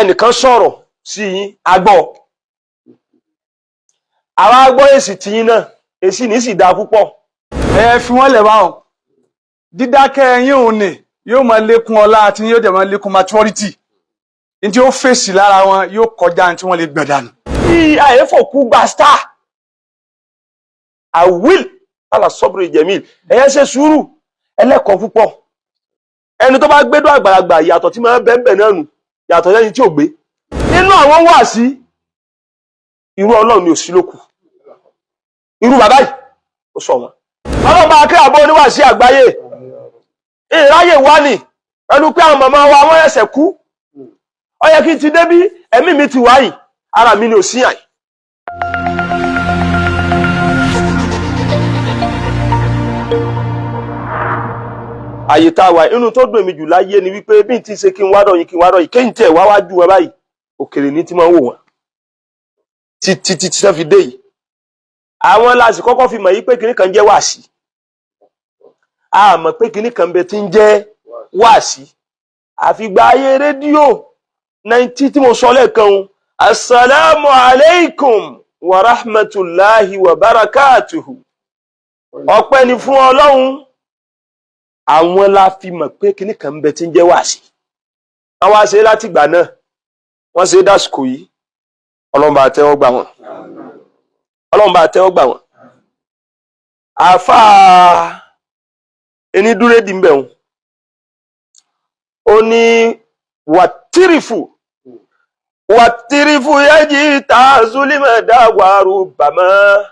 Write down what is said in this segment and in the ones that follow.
Ẹnìkan sọ̀rọ̀ sí yín, agbọ́ àwa gbọ́ èsì tiyín náà, èsì ní sì dáa púpọ̀. Ẹ fi wọ́n lẹ̀ báwọn. Dídákẹ́ yín òun ni yóò máa lékún ọlá àti yóò dẹ̀ máa lékún maturity ní tí ó fèsì lára wọn, yóò kọjá ní tí wọ́n lè gbọ̀n dànù. Bí àyẹ̀fọ̀kú gba star I will ala sọ́bìrì jẹ̀míl. Ẹ̀yẹ́ ṣe sùúrù ẹlẹ́kọ̀ọ́ púpọ̀. Ẹni tó bá gbédọ̀ àgbàlagbà, ìyàtọ̀ tí máa ń bẹ́ẹ̀ náà nù yàtọ̀ lẹ́ni tí ò gbé nínú àwọn wáàsí. Irú Ọlọ́run ni ò sí lókù irú bàbá yìí ó sọ wọn. Ọlọ́run bá kí àbọ̀ oníwàásí àgbáyé ìráyè wá ní pẹ̀lú pé àwọn màmá wa wọ́n ẹsẹ̀ kú. Ó yẹ kí n ti débí, ẹ̀mí mi ti wáyìí, ara mi ni ò sí àyè. Àyè tá a wà, inú tó dùn mí jù láyé ni wípé bí n ti ṣe kí n wá dọ̀ yín, kí n wá dọ̀ yín, kéyìn tí ẹ̀ wá wájú wọn báyìí, òkèrè ní tí máa ń wò wọ́n títí títí tán fi dé yìí. Àwọn láti kọ́kọ́ fi mọ̀ yí pé kinní kan jẹ́ wàásì. A mọ̀ pé kinní kan bẹ tí ń jẹ́ wàásì àfìgbà ayé rédíò 90 tí mo sọ lẹ́ẹ̀kan o. Asalaamu aleykum wa rahmatulahi wa barakatuhu. Ọpẹ́ ni fún Ọlọ́run. Àwọn la fi mọ̀ pé kinní kan bẹ tí ń jẹ́ wàásì. Wọ́n wá ṣe látìgbà náà, wọ́n ṣe dásìkò yìí. Ọlọ́run bá tẹ́wọ́ gbà wọ́n, Ọlọ́run bá tẹ́wọ́ gbà wọ́n. Àáfàá enídúrédì ń bẹ̀ wọ́n, ó ní wàtírìfù wàtírìfù yẹ́jì tá zulimẹ̀ dáwàrú bàmọ́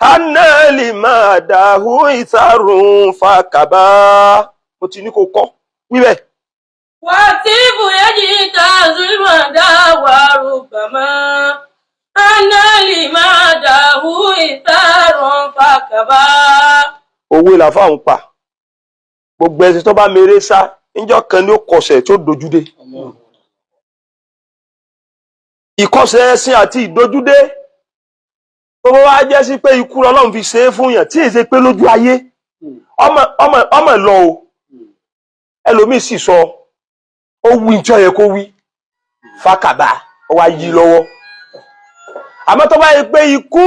hanali máa dàhú ìsàrùn fàkàbà. Mo ti ní kó kọ́ wíbẹ̀. Wàtífù yẹ́jì tá zulimẹ̀ dáwàrú bàmọ́ hanali máa dàhú ìsàrùn fàkàbà. Òwe làfáà ń pa. Gbogbo ẹsẹ tó bá mèrè sá níjọ́ kan ní ó kọsẹ̀ tí ó dojúdé. Ìkọsẹ̀ ẹṣin àti ìdojúdé tó bá wá jẹ́ sí pé ikú Ọlọ́run fi ṣe é fún yàn tí èsè pé lójú ayé ọmọ ọmọ ọmọ lọ o. Ẹlòmíì sì sọ, ó wí ní tí ó yẹ kó wí, fákàbà ó wá yí lọ́wọ́. Àmọ́ tó bá yẹ pé ikú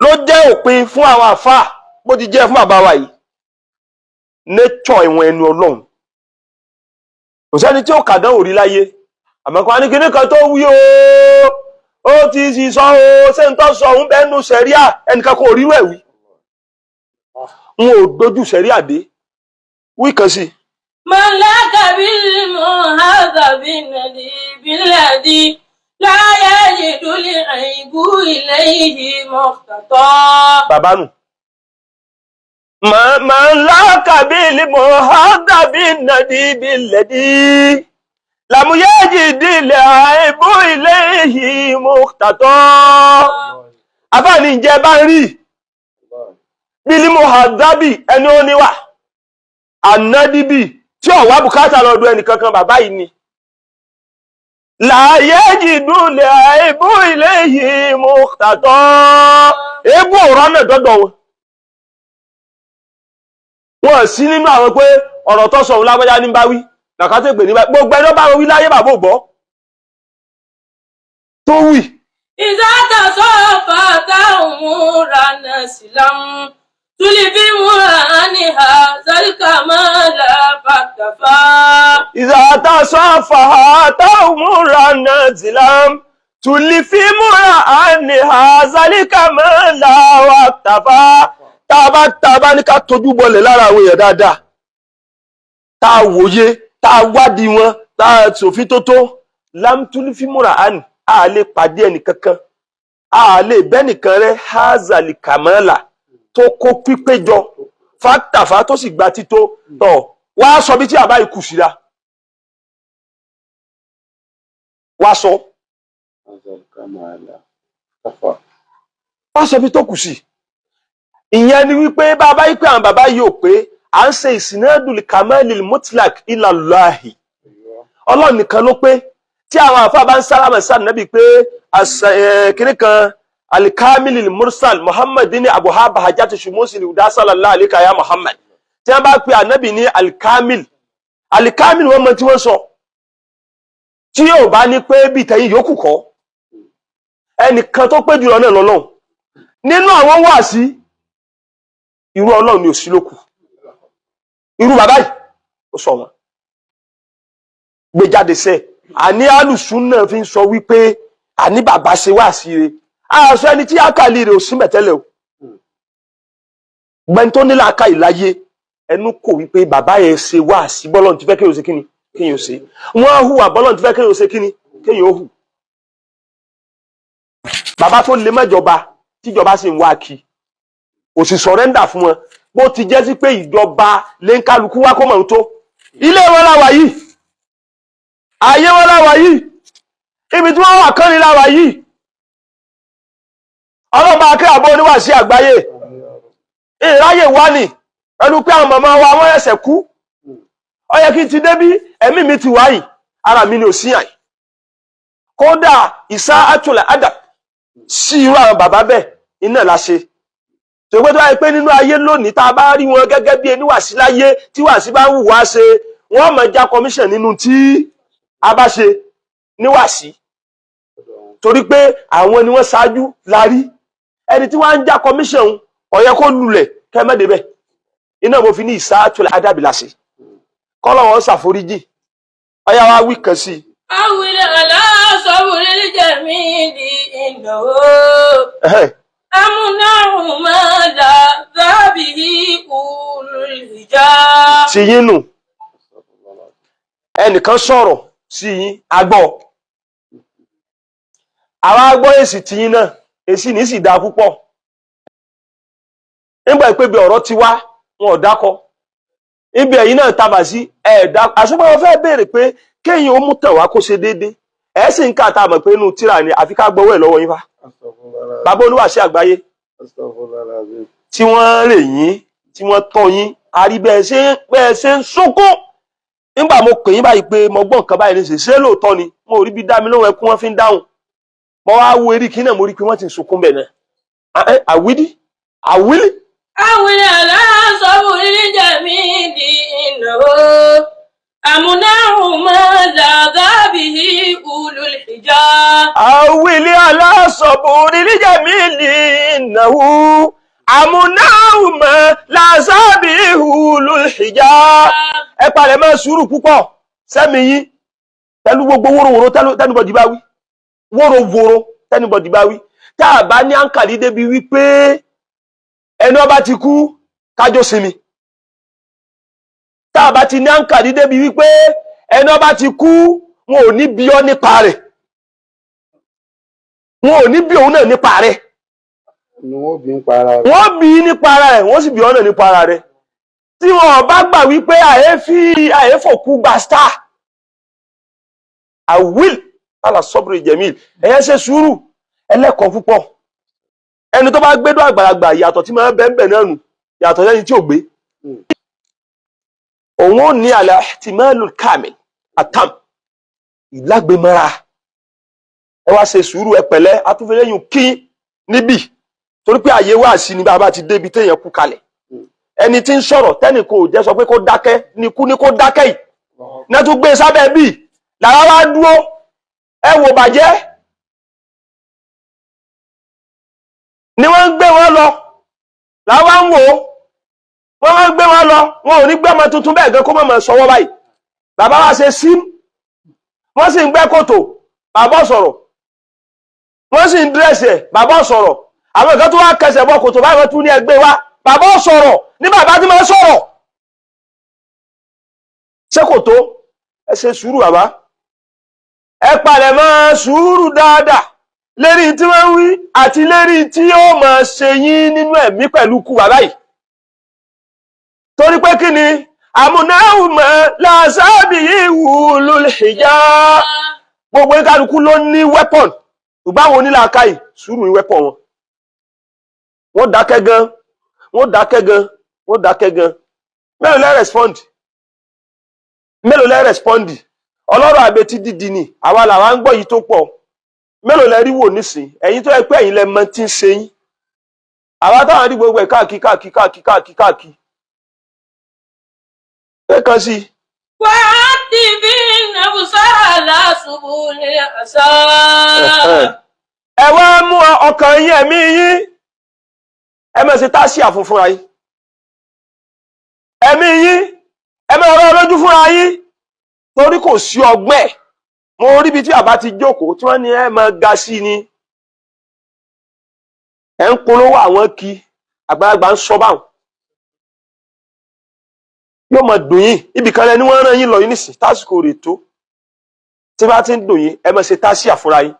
ló jẹ́ òpin fún àwọn àfáà, bó ti jẹ́ fún bàbá wa yìí, nature ìwọ̀n ẹnu Ọlọ́run, kò sẹ́ni tí ó kàdán òrí láyé. Àmọ́ kan ní kíní kan tó wí o, ó ti sì sọ o, ṣé ń tọ́ sọ òun bẹ́ẹ̀ nu sẹ̀ríà, ẹnìkan kò rírú ẹ̀ wí. N ò dojú sẹ̀ríà dé wí kan sí. Mọ̀láka بالمهذب الندي بالذي لا يجد العيب إليه مختطا. Bàbá nù. Mọ̀láka بالمهذب الندي بالذي لم يجد العيب إليه مختطا. Àfáàní ìjẹ́ bá ń rí بالمهذب ẹni ó níwà ànádìbì tí ó wá bùkátà lọ́dọ̀ ẹnì kankan, bàbá yìí ni. Láyé jìdúlẹ̀ àìbú ilé yìí mú tàtọ́ eébú ọ̀rọ̀ náà dọ́dọ̀ wọn. Wọ́n sí nínú àwọn pé ọ̀rọ̀ tó sọ òun lágbájá ní bá wí làkàtẹ́gbè ní bá gbogbo ẹni bá wí láyé, bàbá ò gbọ́ tó wì. إذا تصافت أمورنا سلم تلفي عنها ذلك ما لا فكفى. إذا تصافحت أمورنا زلام تلفي عنها ذلك ما لا واكتفى. Tá a bá ní ká tójú bọlẹ̀ lára àwọn èèyàn dáadáa, tá a wòye, tá a wádìí wọn, tá a sòfin tó tó lámtúlífì múra àní, a lè pàdé ẹnìkankan, a lè bẹ́nìkan rẹ hazali kamala tó kó pípéjọ fàtàfà tó sì gba tító tọ̀ wá sọ bí tí àbá ikú síra wá sọ wá sọ bí tó kù sí. Ìyẹn ni wípé bàbá yìí pé àwọn bàbá yìí ò pé à ń ṣe ìsìnàdùl kamalil mutlak ilallahi. Ọlọ́run nìkan ló pé. Tí àwọn àfa bá ń sálámà sáà nàbì pé kínní kan alikamilil mursal Muhammad ní abuha bahajatu shumusi uda sallallahu alayka ya Muhammad, tí wọ́n bá pe ànábì ní alikamil, alikamil, wọ́n mọ tí wọ́n sọ. Tí yóò bá ní pé bí tẹ̀yìn yòókù kọ́, ẹnìkan tó pé jùlọ náà lọ́lọ́run nínú àwọn wáàsí, irú Ọlọ́run ni ò sí lókù. Irú bàbá yìí ó sọ wọn gbé jáde sẹ. Àní alùsùn náà fi ń sọ wípé àní bàbá ṣe wáàsí rẹ, àṣọ ẹni tí àkàlì rẹ ò sí mẹtẹlẹ o. Gbẹni tó nílò àkàlì láyé ẹnu kò wípé bàbá yẹn ṣe wáàsí bọ́lọ̀ ti fẹ́ kéèyàn ṣe kíni kéèyàn ṣe, wọ́n hùwà bọ́lọ̀ ti fẹ́ kéèyàn ṣe kíni kéèyàn ó hù. Bàbá tó lè mẹ́jọba tíjọba sì ń wá kí kò sì sọ̀rẹ́ndà fún wọn, bó ti jẹ́ sí pé ìjọba lè ń kálukú wá kó mọ̀ tó ilé wọn láwà yìí, ayé wọn láwà yìí, ibi tí wọ́n wà kán ní láwà yìí. Ọlọ́ba akẹ́ àbọ̀ oníwàásí àgbáyé ìráyè wá ní pẹ̀lú pé àwọn màmá wa wọ́n ẹsẹ̀ kú. Ó yẹ kí n ti débí, ẹ̀mí mi ti wáyìí, ara mi ni ò sí àyè. Kódà ìsá àtúnlẹ̀ àdà sí irú àwọn bàbá bẹ́ẹ̀ iná la ṣe tòpé tó wáyé pé nínú ayé lónìí, tá a bá rí wọn gẹ́gẹ́ bí ẹni wàsí láyé, tí wàsí bá ń wù wá ṣe, wọ́n máa já commission nínú tí a bá ṣe níwàsí, torí pé àwọn ni wọ́n ṣáájú la rí. Ẹni tí wọ́n ń já commission kò yẹ kó lulẹ̀ kẹ́mẹ́dẹ́bẹ̀. Iná mo fi ní ìsá àtúnlẹ̀ àdàbí la ṣe kọ́lọ́ wọn ṣàforíjì. Ọyá wa wí kan sí i. أول على صبر الجميل إنه Ẹhẹ́n. أمنع ما لا ذا به أولو الهجاء. Sí yín nù, ẹnìkan sọ̀rọ̀ sí yín, agbọ́ àwa agbọ́ èsì tí yín náà, èsì ní sì dáa púpọ̀. Nígbà pé bí ọ̀rọ̀ ti wá, wọn ò dákọ ibi ẹ̀yin náà tabà sí ẹ̀ẹ́dá àṣùgbọ́n wọn fẹ́ béèrè pé kéèyàn ó mú tàn wá kó ṣe déédéé. Ẹ̀ sì ń kà tá a mọ̀ pé inú tíra ni, àfi ká gbọ́wọ́ ẹ̀ lọ́wọ́ yín fa bàbá olúwàṣẹ àgbáyé tí wọ́n rè yín, tí wọ́n tọ́ yín, àrí bẹ́ẹ̀ ṣe ń sunkún nígbà mo pè yín báyìí pé mo gbọ́ nǹkan báyìí níṣẹ́, ṣé lóòótọ́ ni? Mo ò rí bí dá mi lóhùn, ẹkún wọn fi ń dáhùn. Mo wá wo eré kí náà, mo rí pé wọ́n ti ń sunkún bẹ̀ náà. Àwídí àwílí. أول على صبر الجميل إنه أمنع ما لا ذا به أولو الحجاب. Àwílí aláṣọ̀bùrí níjàmílì ìnáwó àmúnáhùnmọ́ làṣàbí ìhùlù ìjà. Ẹ palẹ̀ mọ́ sùúrù púpọ̀ sẹ́mi yín pẹ̀lú gbogbo wóróworó tẹ́nubọ̀dì bá wí, wóróworó tẹ́nubọ̀dì bá wí. Tá a bá ní àǹkàlí débi wípé ẹni ọba ti kú kájọ sinmi, tá a bá ti ní àǹkàlí débi wípé ẹni ọba ti kú, wọn ò ní bí ọ nípa rẹ̀, wọn ò ní bí òun náà nípa rẹ̀, ni wọ́n bí ń para rẹ̀. Wọ́n bí i nípa ara rẹ̀, wọ́n sì bí ọ́nà nípa ara rẹ̀. Tí wọn bá gbà wípé àyèfí àyèfòkú gba star àwìl ala sọ́bùrù jẹ̀míl, ẹ̀yẹ́ ṣe sùúrù ẹlẹ́kọ̀ọ́ púpọ̀. Ẹni tó bá gbédọ̀ àgbàlagbà, ìyàtọ̀ tí máa ń bẹ́ẹ̀ náà nù yàtọ̀ lẹ́ni tí ò gbé. Òun ò ní àlẹ́ ihtimalul kamil atam ìlágbèmọ́ra. Ẹ wá ṣe sùúrù, ẹ pẹ̀lẹ́. Atúfẹ́lẹ́yìn kí níbì torí pé àyè wá sí ni bàbá ti débi téèyàn kú kalẹ̀. Ẹni tí ń sọ̀rọ̀ tẹ́nì kò jẹ́ sọ pé kó dákẹ́ ní kú ní kó dákẹ́ yìí náà tún gbé sábẹ́ bíi làwa wá dúró. Ẹ wò bàjẹ́ ni wọ́n ń gbé wọn lọ, làwa ń wò ó. Wọ́n máa ń gbé wọn lọ, wọn ò ní gbé ọmọ tuntun bẹ́ẹ̀ gan kó má máa sọwọ́ báyìí. Bàbá wa ṣe sim, wọ́n sì ń gbẹ́ kòtò, bàbá sọ̀rọ̀. Wọ́n sì ń dírẹ̀sì ẹ̀, bàbá sọ̀rọ̀. Àwọn ìkan tó wá kẹsẹ̀ bọ kòtò báyìí, wọ́n tún ní ẹgbẹ́ wa, bàbá sọ̀rọ̀ ní bàbá tí máa sọ̀rọ̀. Ṣé kò tó? Ẹ ṣe sùúrù bàbá, ẹ palẹ̀ mọ́ sùúrù dáadáa lérí tí wọ́n ń wí àti lérí tí ó máa ṣe yín nínú ẹ̀mí pẹ̀lú kú bàbá yìí. Torí pé kí ni àmúnáhùnmọ́ làṣàbí ìwúlò ìjà, gbogbo kálukú ló ní weapon, ṣùgbọ́n àwọn onílàákàyè, sùúrù ní weapon wọn. Wọ́n dákẹ́ gan, wọ́n dákẹ́ gan, wọ́n dákẹ́ gan. Mélòó lẹ́ respond? Mélòó lẹ́ respond? Ọlọ́rọ̀ àbetí dídì ni àwa làwa ń gbọ́ yìí tó pọ̀. Mélòó lẹ rí wò nísìn? Ẹ̀yin tó yẹ pé ẹ̀yin lẹ mọ tí ń ṣe yín, àwa táwọn rí gbogbo ẹ̀ káàkiri káàkiri káàkiri káàkiri káàkiri. Lẹ́ẹ̀kan sí i. وعتب النفس على سبل الأسى. Ẹ wá mú ọkàn yín, ẹ̀mí yín, ẹ máa ṣe táṣíà fún fúnra yín, ẹ̀mí yín, ẹ máa rọ lójú fúnra yín, torí kò sí ọgbẹ́. Mo rí ibi tí bàbá ti jókòó tí wọ́n ní ẹ máa ga sí ni, ẹ ń polówó àwọn kí àgbàlagbà ń sọ báwọn yóò máa dùn yín. Ibì kan lẹni wọ́n rán yín lọ yín nísìn, tásìkò rè tó tí bá ti ń dùn yín, ẹ máa ṣe táṣíà fúnra yín.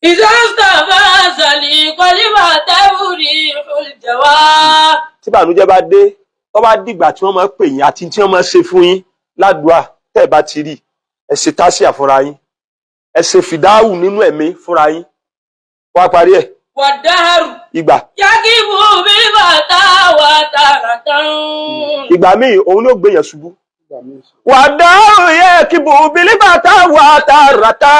إذا استفز القلب تبريح الجواب. Tí ìbànújẹ́ bá dé, tó bá dìgbà tí wọ́n máa pè yín àti tí wọ́n máa ṣe fún yín ládùúà, tẹ́ ẹ bá ti rí, ẹ ṣe táṣíà fúnra yín, ẹ ṣe fìdáhù nínú ẹ̀mí fúnra yín. Wá parí ẹ̀. والدهر Ìgbà يجب بالفتاوى تارة. Ìgbà míì òun ló gbé yẹn ṣubú. Wàdáhù yẹ kí bùbílí bàtà wà tààràtà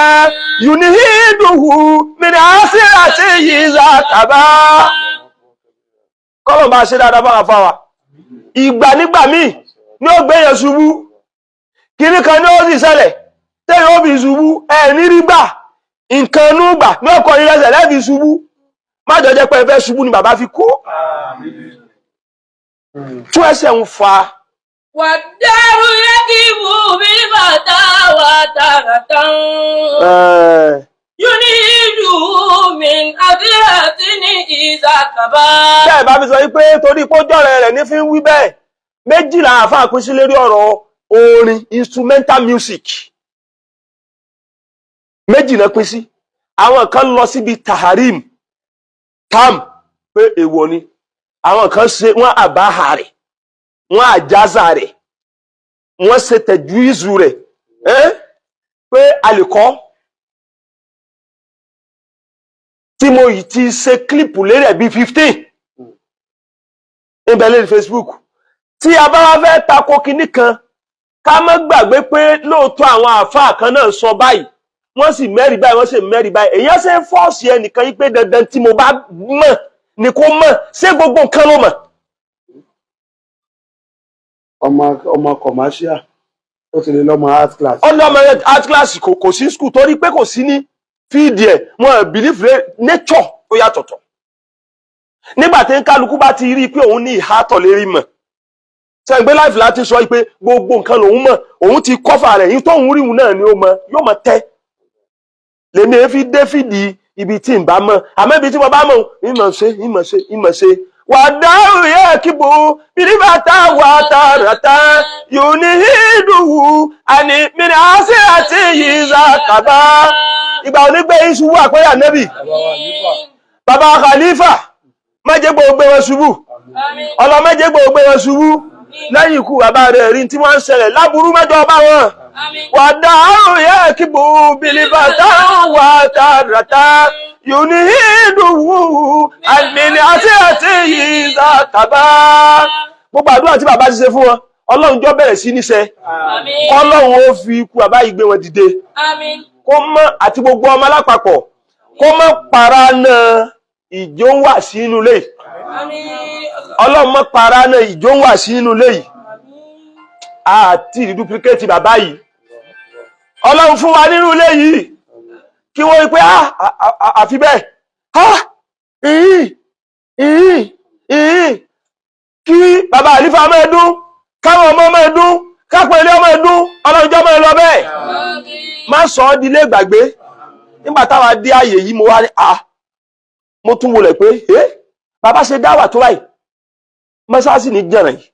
yùníhìdùhù mìíràn àṣírà yìí zàtàbà. Kọ́lọ̀ máa ṣe dáadáa bára fáwa. Ìgbà nígbà míì ní ó gbé yẹn ṣubú, kìíní kan ní ó sì ṣẹlẹ̀ tẹ́yìn ó fi ṣubú, ẹ̀ ní rí gbà nǹkan inú gbà ní ọkọ̀ yìí lẹ́sẹ̀ lẹ́fi ṣubú. Má jọ jẹ́ pé ẹ fẹ́ ṣubú ni bàbá fi kú tún ẹsẹ̀ ń fa. والدهر يجب بالفتاوى تارة ينيده من أثرة إذا كبا. Tẹ́ ẹ̀ bá fi sọ wípé torí pójọ́ rẹ̀ ní fi ń wí bẹ́ẹ̀, méjìlá àáfàá pín sí lérí ọ̀rọ̀ orin instrumental music. Méjì náà pín sí. Àwọn kan lọ síbi taharim tam pé èèwọ̀ ni, àwọn kan ṣe wọ́n àbáhà rẹ̀, wọ́n àjázà rẹ̀, wọ́n ṣe tẹ̀júìzù rẹ̀ pé a lè kọ́. Tí mo yìí ti ṣe clip lérí ẹ̀ bíi 15 níbẹ̀ lórí Facebook. Tí a bá wá fẹ́ tako kinní kan, ká má gbàgbé pé lóòótọ́ àwọn àáfàá kan náà sọ báyìí, wọ́n sì mẹ́rin báyìí, wọ́n sì mẹ́rin báyìí. Èèyàn ṣe ń force ẹnìkan yí pé dandan tí mo bá mọ̀ ni kó mọ̀. Ṣé gbogbo nǹkan ló mọ̀? Ọmọ commercial ó ti lè lọ́mọ art class. Ọlọ́mọ art class kò sí school torí pé kò sí ní field ẹ̀. Wọn believe nature ó yàtọ̀tọ̀. Nígbà tí kálukú bá ti rí i pé òun ní ìhátọ̀ lérí mọ̀ sẹ́yìn láìfì láti sọ pé gbogbo nǹkan lòun mọ̀, òun ti kọ́fà rẹ̀ yín, tóun ríhun náà ni ó mọ̀, yóò mọ̀ tẹ́ lèmi èéfi dé fìdí ibi tí n bá mọ̀. Àmọ́ ibi tí mo bá mọ̀, ìmọ̀ ṣe, ìmọ̀ ṣe, ìmọ̀ ṣe. Wàdáhù yẹ kíbo bìrìbàtà wà tààràtà yóò ní hídùwù àní mìíràn àṣẹ àti yìí kàbá. Ìgbà onígbé yín ṣubú àpẹẹrẹ ànẹ́bì bàbá Khalifa má jẹ́ gbogbo wọn ṣubú. Ọlọ́mọdé gbogbo wọn ṣubú lẹ́yìn ikú bàbá rẹ̀ rí tí wọ́n ń ṣẹlẹ̀ láburú mẹ́jọ bá wọn. Wàdáhù yẹ kíbo bìrìbàtà wà tààràtà yóò ní hídùwù àní àṣẹ àti yìí kàbá. Gbogbo àdúrà tí bàbá ti ṣe fún wọn, Ọlọ́run jọ bẹ̀rẹ̀ sí níṣẹ́, kọ́lọ́run ó fi ikú bàbá yìí gbé wọn dìde, kó mọ́ àti gbogbo ọmọ alápapọ̀, kó mọ́ para náà ìjó ń wà sí inú ilé yìí. Ọlọ́run mọ́ para náà ìjó ń wà sí inú ilé yìí. Àti ìrí duplicate bàbá yìí, Ọlọ́run fún wa nínú ilé yìí kí wọ́n rí pé àfi bẹ́ẹ̀, ìhìn ìhìn ìhìn, kí bàbá àlífà máa dún, káwọn ọmọ máa dún, kápẹ́ ilé ọmọ dún. Ọlọ́run jọ́ máa lọ bẹ́ẹ̀, má sọ ọ́ di ilé ìgbàgbé. Nígbà táwa dé ààyè yìí, mo wá ní a mo tún wọlé pé ẹ bàbá ṣe dáwà tó báyìí, mọ́sáàsì ní jẹ̀rẹ̀ yìí,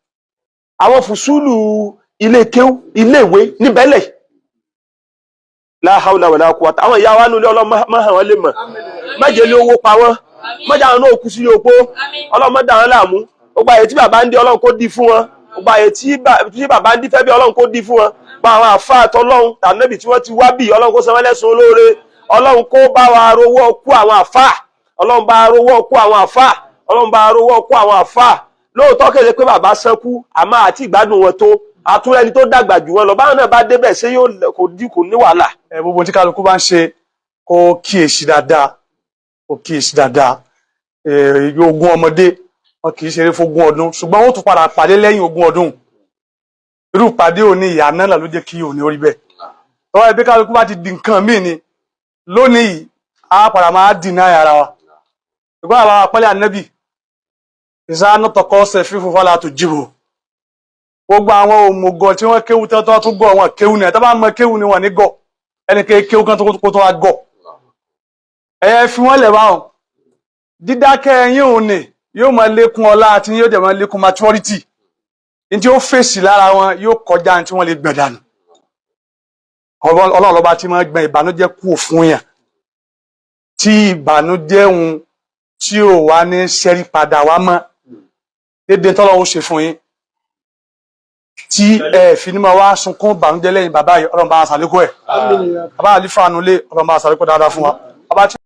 àwọn fùsùlù ilé kéwú, ilé ìwé níbẹ̀lẹ̀, la hawla wala quwwata. Àwọn ìyá wa nílé, ọlọ́mọ má hàn wọ́n lè mọ̀, má jẹ́ lé owó pa wọ́n, má jẹ́ àwọn náà kú sílé opó. Ọlọ́mọ dà wọ́n láàmú. Gbogbo àyè tí bàbá ń dé, Ọlọ́run kó dí fún wọn. Gbogbo àyè tí bàbá ń dí fẹ́ bí, Ọlọ́run kó dí fún wọn. Bá àwọn àfa àtọlọ́run tànẹ́bì tí wọ́n ti wá bí, Ọlọ́run kó san wọ́n lẹ́san olóore. Ọlọ́run kó bá wa rówó kú àwọn àfa, Ọlọ́run bá rówó kú àwọn àfa, Ọlọ́run bá rówó kú àwọn àfa. Lóòótọ́ kéde pé bàbá sẹ́kú, àmọ́ àti ìgbádùn wọn tó àtúrẹ́ni tó dàgbà jù wọn lọ, báwọn náà bá débẹ̀, ṣé yóò kò dí kò ní wàhálà. Ẹ gbogbo tí kálukú bá ń ṣe, kó kíyèsí dáadáa, kó kíyèsí dáadáa. Ẹ ogún ọmọdé Wọn kì í ṣeré fógún ọdún, ṣùgbọ́n wọ́n tún padà pàdé lẹ́yìn 20 ọdún. Irú pàdé òní ìyá náà ló jẹ́ kí òní orí bẹ́ẹ̀. Tọ́wọ́ ẹbí kálukú bá ti di nǹkan míì ni lónìí yìí, á padà máa dì náà ara wa. Ṣùgbọ́n àwọn àpẹẹrẹ ànábì ìsáná tọkọ ṣe fífún fọlá tó jìbò, gbogbo àwọn òmùgọ̀ tí wọ́n kéwú tán tó tún gọ̀ wọn kéwú ni ẹ̀ tó bá mọ kéwú ni wọ́n ní gọ̀ ẹni ké kéwú kan tó kó tó wá gọ̀. Ẹ fi wọ́n lẹ̀ báwọn. Dídákẹ́ yín òun ni yóò máa lékún ọlá àti yóò dẹ̀ máa lékún maturity ní tí ó fèsì lára wọn, yóò kọjá ní tí wọ́n lè gbọ̀n dànù. Ọlọ́run lọ́ba tí máa gbọ̀n ìbànújẹ́ kúrò fún yàn, tí ìbànújẹ́ òun tí ò wá ní ṣẹ́rí padà wá mọ́ dédé tọ́lọ́run ó ṣe fún yín, tí ẹ fi ní máa wá sunkún ìbànújẹ́ lẹ́yìn bàbá yìí. Ọlọ́run bá wa ṣàlékún ẹ̀. Bàbá àlífà nulẹ̀, Ọlọ́run bá wa ṣàlékún dáadáa fún wa. Bàbá tí